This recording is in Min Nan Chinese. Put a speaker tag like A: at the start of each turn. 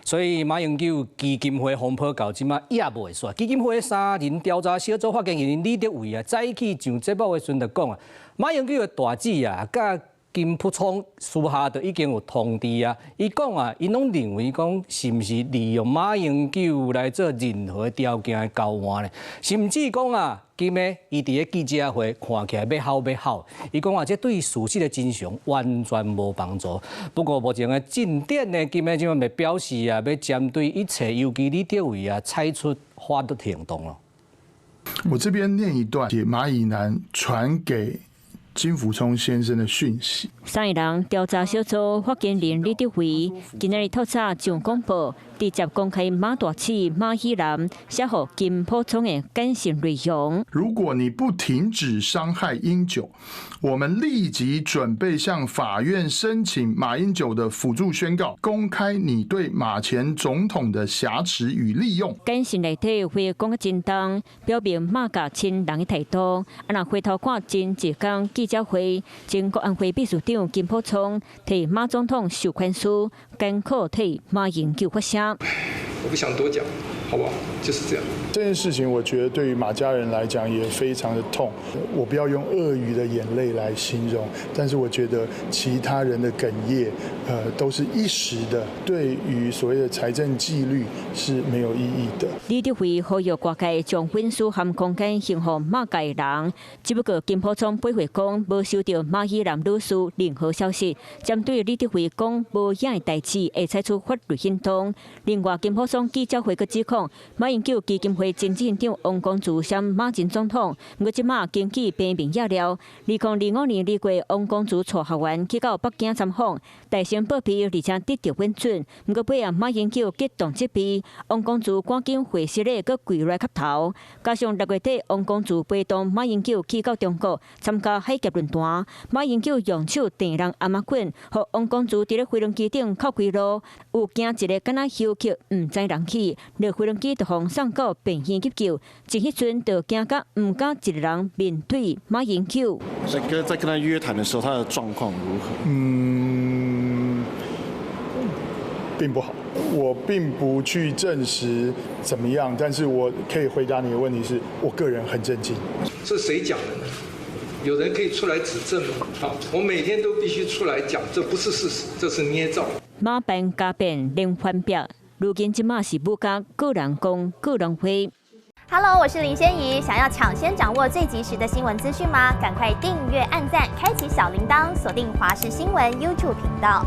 A: 所以馬英九基金會風波到這馬也袂煞。基金會三人調查小組發言人李德維啊，早起上節目的時陣就講啊，馬英九的大姊啊，佮金溥聰私下就已經有通知啊。伊講啊，𪜶攏認為講是毋是利用馬英九來做任何條件的交換呢？甚至講啊，今仔伊佇咧記者會看起來欲哭欲吼，伊講啊，這對事實的真相完全無幫助。不過目前的進展呢，今仔這馬表示啊，欲針對一切尤其李德維啊，採取法律行動咯。
B: 我這邊念一段，馬以南傳給金溥聰先生的訊息。
C: 三个人調查小組發言人李德維今仔日透早上廣播，直接公開馬大姊馬以南寫予金溥聰的簡訊內容。
B: 如果你不停止傷害英九，我們立即準備向法院申請馬英九的輔助宣告，公開你對馬前總統的挾持與利用。
C: 簡訊內底話講得真重，表明馬共親人的態度。啊，若回頭看前一工記者會，前國安會秘書長金溥聰替馬總統授權書，艱苦替馬英九發聲。
D: 我不想多講，好不好？就是這樣。
B: 這件事情，我覺得對於馬家人來講也非常的痛。我不要用鱷魚的眼淚來形容，但是我覺得其他人的哽咽，都是一時的，對於所謂的財政紀律是沒有意義的。
C: 李德維呼籲外界將粉絲和空間還予馬家人，只不過金溥聰回話講無收到馬以南女士任何消息，針對李德維講無影的代誌，會採取法律行動。另外，金溥聰記者會閣指控馬英九基金會前執行長王光慈嫌馬前總統，毋過這馬根據平民了了，2025年2月，王光慈帶學員去到北京參訪，大聲報備，而且得到允准。毋過尾仔馬英九激動責備，王光慈趕緊會失禮，閣跪落來磕頭。加上6月底，王光慈陪同馬英九去到中國參加海峽論壇，馬英九用手擲人頷仔棍，予王光慈佇咧飛輪機頂哭規路，有驚一个敢若休克，毋知人去，落飛輪機就予送到病院急救，這彼陣就驚甲毋敢一个人面對馬英九。
E: 在跟他約談的時候，他的狀況如何？
B: 嗯，並不好。我並不去證實怎麼樣，但是我可以回答你的問題是，我個人很震驚。
D: 是誰講的呢？有人可以出來指證嗎？好，我每天都必須出來講，這不是事實，這是捏造。
C: 馬辦家變連番變，如今這馬是母家各人講各人話。
F: Hello，我是林仙怡。想要搶先掌握最及時的新聞資訊嗎？趕快訂閱、按讚、開啟小鈴鐺，鎖定華視新聞 YouTube 頻道。